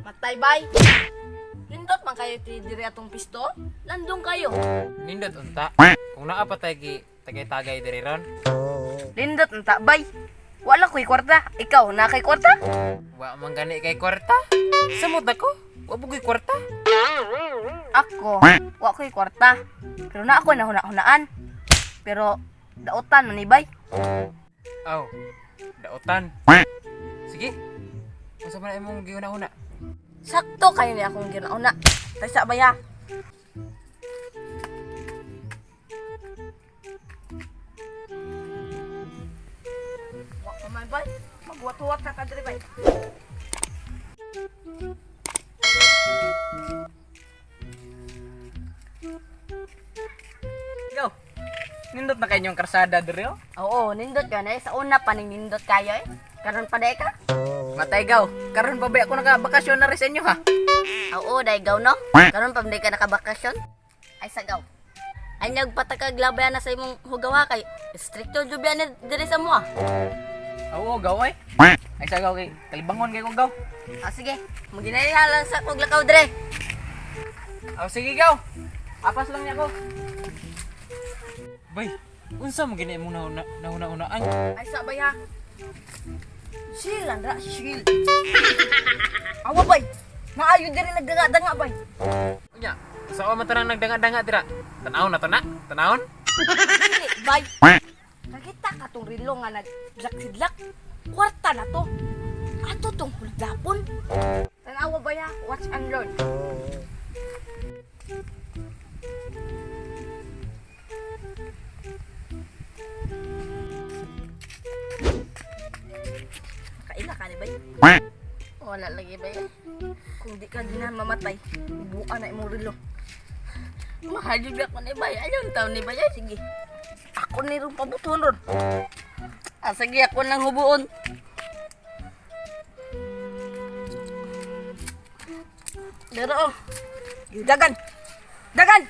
Matay bay. Nindot man kayo ti diri atong pisto. Landong kayo. Nindot unta. Kung naa pa tay gi tagay-tagay diri ron. Nindot unta bay. Wala ko'y kwarta. Ikaw na kay kwarta? Wa man gani kay kwarta. Samot ako. Wa bugoy kwarta. Ako, wa ko'y kwarta. Pero na ako nahuna-hunaan. Pero dautan man ni bay. Aw. Dautan. Sige. Unsa man imong gihuna-huna? Sakto kayo ni akong ginauna. Taysa bay ha. Wa pa man bay. Magwat-wat ka kadri bay. Go. Nindot na kayo yung karsada diri oh. Oo, nindot ka na eh. Sa una pa ning nindot kayo eh. Karon pa day ka? Matay gaw. Karon pa ba ako nakabakasyon na rin sa inyo ha? Oo, day gaw no. Karon pa day ka nakabakasyon? Ay sagaw. Ay nagpatakag labayan na sa imong hugawa kay stricto jud biya ni diri sa mo ah. Oo, gaw eh. Ay sa gaw kay kalibangon kay ko gaw. Ah, sige, maginaya lang sa kog lakaw dire. Aw sige gaw. Apas lang niya ko. Bay, unsa man gani imong nahuna nahuna-hunaan? Ay sabay ha. Chill lang ra, chill. Awa bay. Maayo diri nagdanga-danga bay. Unya, sa man tanang nagdanga-danga dira. Tan-aw na to na. Tan-awon. Dili bay. Nakita ka tong rilo nga nagsidlak-sidlak. Kwarta na to. Ato tong huldapon. Tanawa bay ha, watch and learn. Nakaila ka ni bay? Wala lagi bay. Kung di ka ginahan mamatay, buka na imong rilo. Mahal jud ako ni bay. Ayaw taon ni bay. Sige. Ako ni rong pabuton ron. Ah, sige, ako lang hubuon. Dero oh. Dagan. Dagan.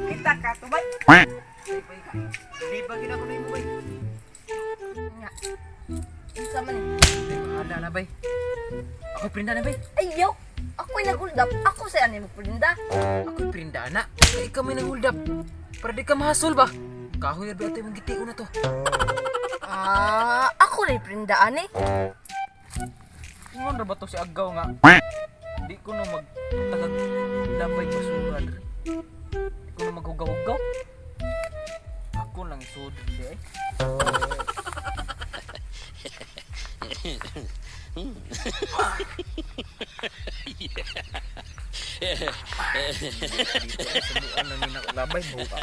Kita ka to bay. Di ba gina ko na imo bay? Nga. Unsa man eh? Ay, bahala na bay. Ako prinda na bay. Ayaw. Ako'y naguldap. Ako sa ani mo pulinda. Ako prinda na. Kay ikaw may nang hold up. Para di ka mahasol ba? Kahoy ra ba ito imong gitiun na to? Ah, ako rin prindaan eh. Ingon ra ba to si Agaw nga? Di ko na mag tagag labay basura diri. Di ko na maghugaw-hugaw. Ako lang isod siya eh. Dito ay subuan na ni nakalabay buka.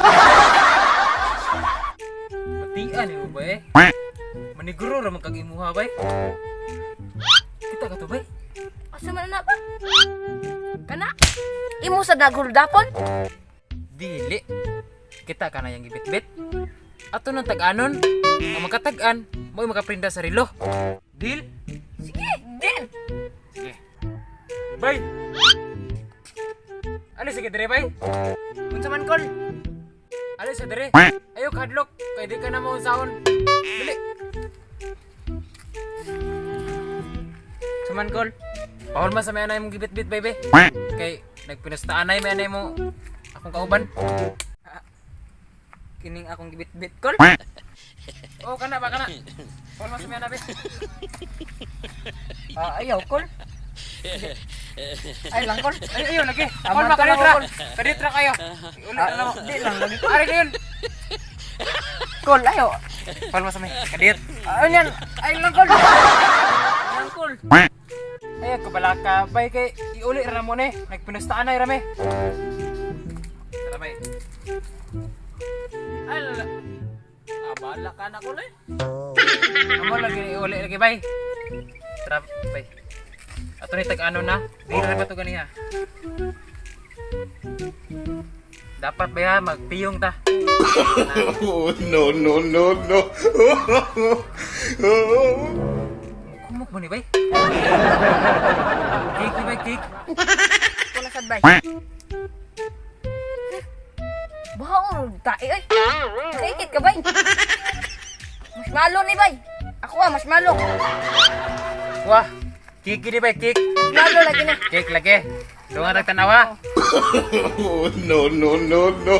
Batian imo ba eh? Maniguro ra man kag imuha bay. Kita ka to bay? Asa man na ba? Kana? Imo sa naguldapon? Dili. Kita ka na yang gibitbit. Ato nang tag-anon. Ang makatag-an, mo'y makaprinda sa relo. Deal? Sige, deal. Sige. Bay! Ano sige dire bay? Unsa man kol? Ano sa dire? Ayo kadlok kay di ka na maunsaon. Dili. Unsa man kol? Pahol man sa may anay mong gibitbit bay bay. Kay nagpinastaan ay may anay mo akong kauban. Kining akong gibitbit kol. Oh kana ba kana. Pahol man sa may anay bay. Ah, ayaw kol. Ay lang kol. Ayo ayo lagi. Tama Pahol man to lang kaditra. ako, Kol. Kaditra kayo. Ulit na lang. Di lang lagi Ari kayon. kol ayo. Pahol man sa may kadit. Ano yan? Ay lang kol. Lang kol. Ay kabalaka bay kay iuli ra na mo ni. Nagpinastaan ay rame. Tara bay. Ay la. Ah, bahala ka na kol eh. Amo lagi iuli lagi bay. Tara bay. Ato ni tag-ano na. Di ra ba to ganiha? Dapat ba ya magpiyong ta. Oh, no, no, no, no. Kumok mo ni bay. Cake ni bay cake. Ako na sa Sulod, bay. Baho, tae ay. Kaikit ka, bay. Marshmallow ni, bay. Ako ah, marshmallow. Wah, cake ni bay, cake. Marshmallow lagi na. Cake lagi. Dunga tag tanawa. Oh, no, no, no, no.